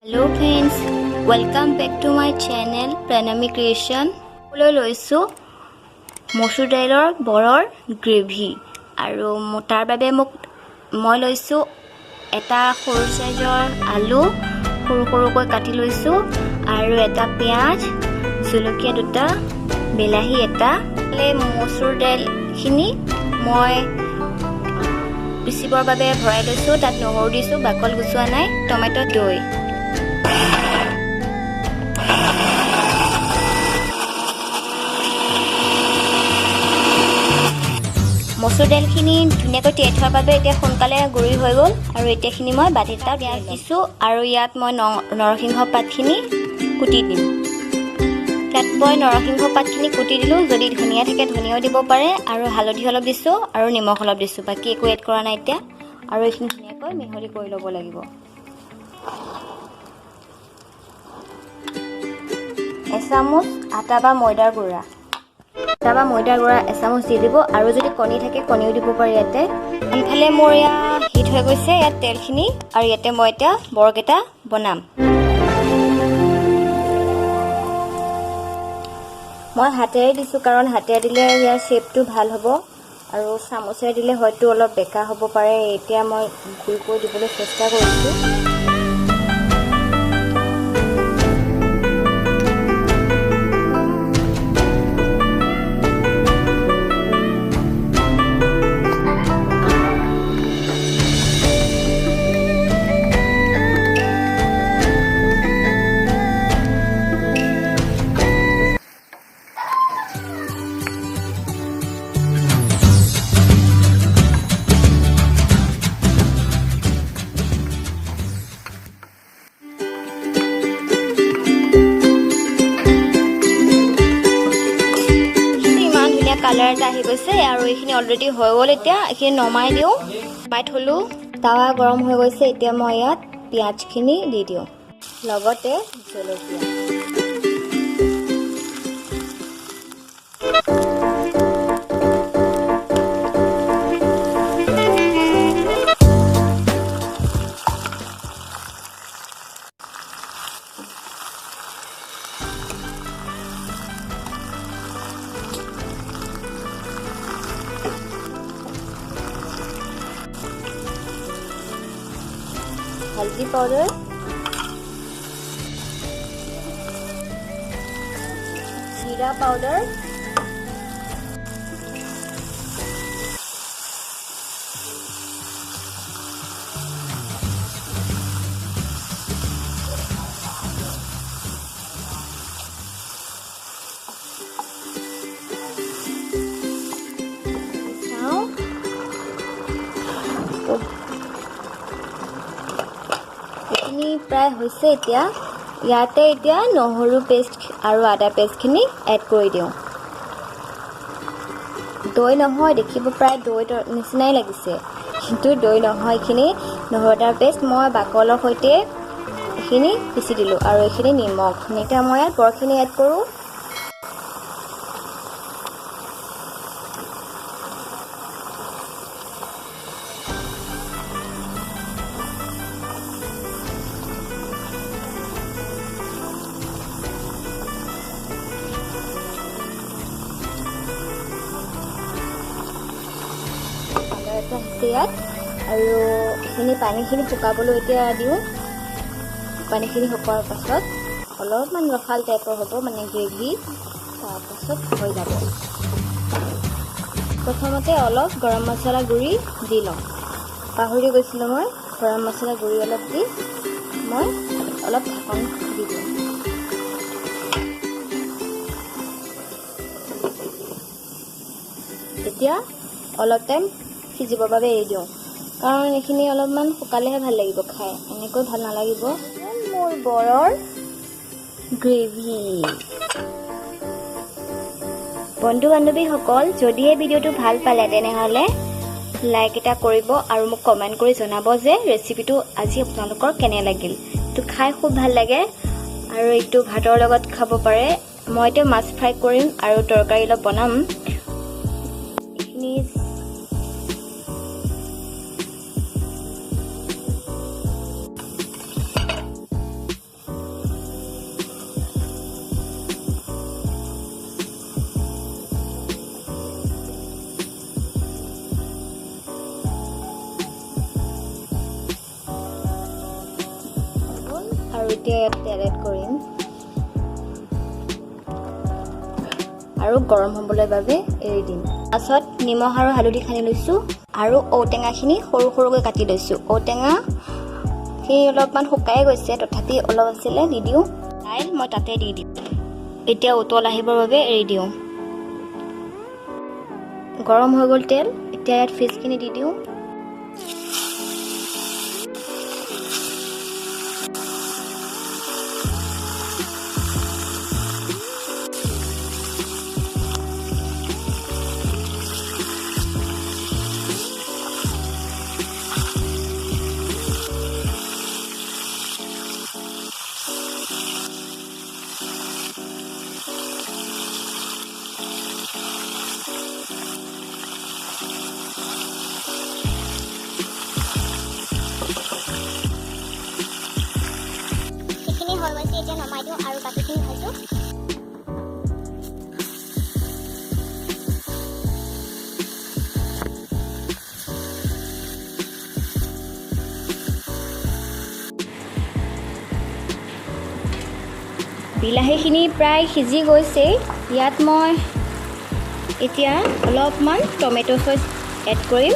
Hello friends, welcome back to my channel Pranami Creation. লৈ লৈছোঁ মচুৰ দাইলৰ বৰৰ গ্ৰেভি আৰু তাৰ বাবে মই লৈছোঁ এটা সৰু চাইজৰ আলু সৰু সৰুকৈ কাটি লৈছোঁ আৰু এটা পিঁয়াজ, জলকীয়া দুটা, বিলাহী এটা। মচুৰ দাইলখিনি মই পিচিবৰ বাবে ভৰাই লৈছোঁ। তাত নহৰু দিছোঁ, বাকল গুচোৱা নাই, টমেট', দৈ। মচুৰ দাইলখিনি ধুনীয়াকৈ তিয়াই থোৱাৰ বাবে এতিয়া সোনকালে গুড়ি হৈ গ'ল। আৰু এতিয়াখিনি মই বাতি এটাত পিঁয়াজ দিছোঁ আৰু ইয়াত মই নৰসিংহ পাতখিনি কুটি দিম। ইয়াত মই নৰসিংহ পাতখিনি কুটি দিলোঁ। যদি ধনিয়া থাকে, ধনিয়াও দিব পাৰে। আৰু হালধি অলপ দিছোঁ আৰু নিমখ অলপ দিছোঁ, বাকী একো এড কৰা নাই এতিয়া। আৰু এইখিনি ধুনীয়াকৈ মিহলি কৰি ল'ব লাগিব। এচামুচ আটা বা ময়দাৰ গুড়া, আটা বা ময়দাৰ গুড়া এচামুচ দি দিব। আৰু যদি কণী থাকে, কণীও দিব পাৰি ইয়াতে। আনফালে মোৰ ইয়াত হিট হৈ গৈছে ইয়াত তেলখিনি আৰু ইয়াতে মই এতিয়া বৰকেইটা বনাম। মই হাতেৰে দিছোঁ, কাৰণ হাতেৰে দিলে ইয়াৰ শ্বেপটো ভাল হ'ব আৰু চামুচেৰে দিলে হয়তো অলপ বেকা হ'ব পাৰে। এতিয়া মই গোল কৰি দিবলৈ চেষ্টা কৰিছোঁ। ইমান ধুনীয়া কালাৰ এটা আহি গৈছে আৰু এইখিনি অলৰেডি হৈ গ'ল। এতিয়া এইখিনি নমাই দিওঁ। নমাই থ'লোঁ। টাৱা গৰম হৈ গৈছে। এতিয়া মই ইয়াত পিঁয়াজখিনি দি দিওঁ, লগতে জলকীয়া। হালধি পাউডাৰ, জিৰা পাউডাৰ, চাওঁ। এইখিনি প্ৰায় হৈছে। এতিয়া ইয়াতে এতিয়া নহৰু পেষ্ট আৰু আদা পেষ্টখিনি এড কৰি দিওঁ। দৈ নহয়, দেখিব প্ৰায় দৈ নিচিনাই লাগিছে, কিন্তু দৈ নহয়। এইখিনি নহৰু আদাৰ পেষ্ট মই বাকলৰ সৈতে এইখিনি পিচি দিলোঁ আৰু এইখিনি নিমখ। এতিয়া মই ইয়াত বৰখিনি এড কৰোঁ। কালাৰ এটা আহিছে ইয়াত। আৰু এইখিনি পানীখিনি শুকাবলৈ এতিয়া দিওঁ। পানীখিনি শুকোৱাৰ পাছত অলপমান ৰসাল টাইপৰ হ'ব, মানে গ্ৰেভি, তাৰপাছত হৈ যাব। প্ৰথমতে অলপ গৰম মছলা গুড়ি দি লওঁ। পাহৰি গৈছিলোঁ মই। গৰম মছলা গুড়ি অলপ দি মই অলপ ঢাকন দি দিওঁ। এতিয়া অলপ টাইম সিজিবৰ বাবে এৰি দিওঁ, কাৰণ এইখিনি অলপমান শুকালেহে ভাল লাগিব খাই, এনেকৈ ভাল নালাগিব। মোৰ বৰৰ গ্ৰেভি। বন্ধু বান্ধৱীসকল, যদিহে ভিডিঅ'টো ভাল পালে, তেনেহ'লে লাইক এটা কৰিব আৰু মোক কমেণ্ট কৰি জনাব যে ৰেচিপিটো আজি আপোনালোকৰ কেনে লাগিল। এইটো খাই খুব ভাল লাগে আৰু এইটো ভাতৰ লগত খাব পাৰে। মই এতিয়া মাছ ফ্ৰাই কৰিম আৰু তৰকাৰী অলপ বনাম। এইখিনি এতিয়া ইয়াত তেল এড কৰিম আৰু গৰম হ'বলৈ বাবে এৰি দিম। পাছত নিমখ আৰু হালধি সানি লৈছোঁ আৰু ঔটেঙাখিনি সৰু সৰুকৈ কাটি লৈছোঁ। ঔটেঙা সেই অলপমান শুকাই গৈছে, তথাপি অলপ আছিলে দি দিওঁ। দাইল মই তাতে দি দিওঁ। এতিয়া উতল আহিবৰ বাবে এৰি দিওঁ। গৰম হৈ গ'ল তেল। এতিয়া ইয়াত ফিছখিনি দি দিওঁ। সেইখিনি হৈ গৈছে, এতিয়া নমাই দিওঁ আৰু বাকীখিনি ভাজোঁ। বিলাহীখিনি প্ৰায় সিজি গৈছেই। ইয়াত মই এতিয়া অলপমান টমেট' চচ এড কৰিম।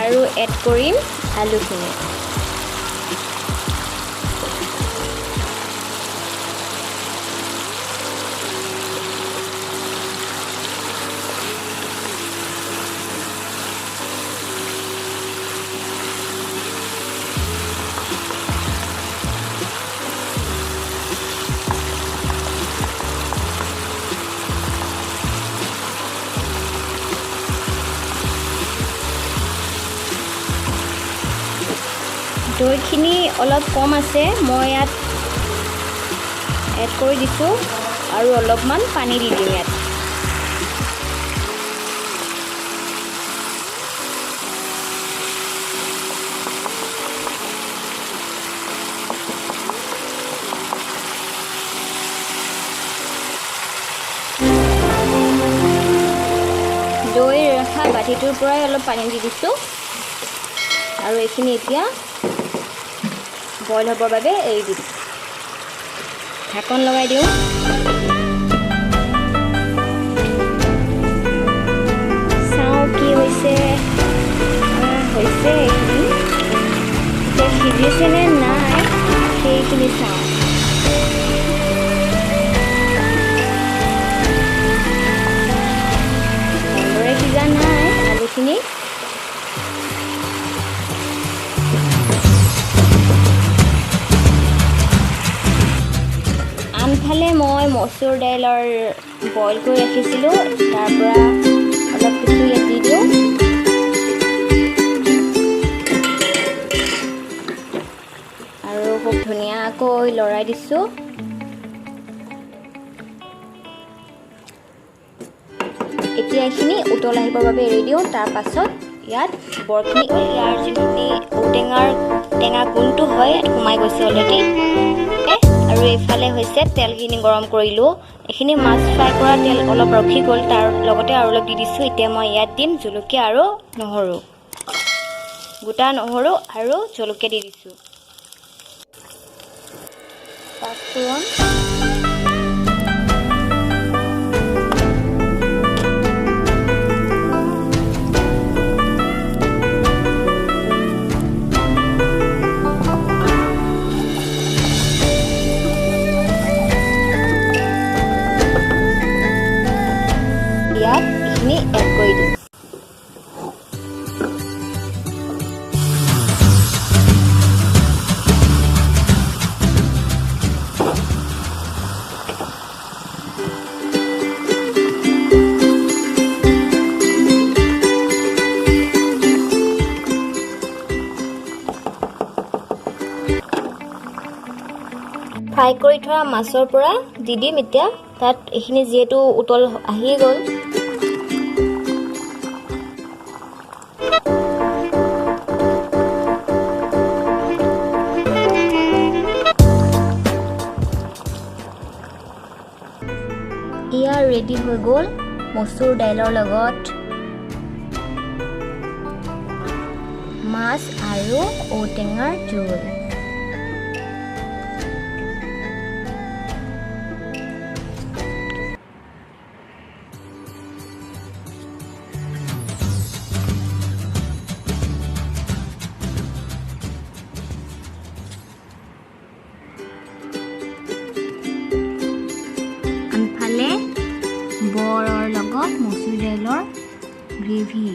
আৰু এড কৰিম আলুখিনি। দৈখিনি অলপ কম আছে, মই ইয়াত এড কৰি দিছোঁ আৰু অলপমান পানী দি দিম ইয়াত। দৈ ৰখা বাতিটোৰ পৰাই অলপ পানী দি দিছোঁ আৰু এইখিনি এতিয়া বইল হ'বৰ বাবে এৰি দিম। ঢাকন লগাই দিওঁ। চাওঁ কি হৈছে। হৈছে এইখিনি এতিয়া সিজিছে নে নাই সেইখিনি চাওঁ। ভালদৰে সিজা নাই আলুখিনি। আনফালে মই মচুৰ দাইলৰ বইল কৰি ৰাখিছিলোঁ, তাৰ পৰা অলপ কিছু ইয়াত দি দিওঁ। আৰু খুব ধুনীয়াকৈ লৰাই দিছোঁ। এতিয়া এইখিনি উতল আহিবৰ বাবে এৰি দিওঁ। তাৰ পাছত ইয়াত বৰখিনি, ইয়াৰ যিখিনি ঔটেঙাৰ টেঙা গোন্ধটো হয় সোমাই গৈছে অলৰেডি। আৰু এইফালে হৈছে তেলখিনি গৰম কৰিলোঁ। এইখিনি মাছ ফ্ৰাই কৰা তেল অলপ ৰখি গ'ল, তাৰ লগতে আৰু অলপ দি দিছোঁ। এতিয়া মই ইয়াত দিম জলকীয়া আৰু নহৰু, গোটা নহৰু আৰু জলকীয়া দি দিছোঁ, পাঁচফোৰণ, ইয়াত এইখিনি এড কৰি দিম। ফ্ৰাই কৰি থোৱা মাছৰ পৰা দি দিম এতিয়া। তাত এইখিনি যিহেতু উতল আহিয়ে গ'ল। এয়া ৰেডি হৈ গ'ল মচুৰ দাইলৰ লগত মাছ আৰু ঔটেঙাৰ জোল। আনফালে বৰৰ লগত মচুৰ দাইলৰ গ্ৰেভি।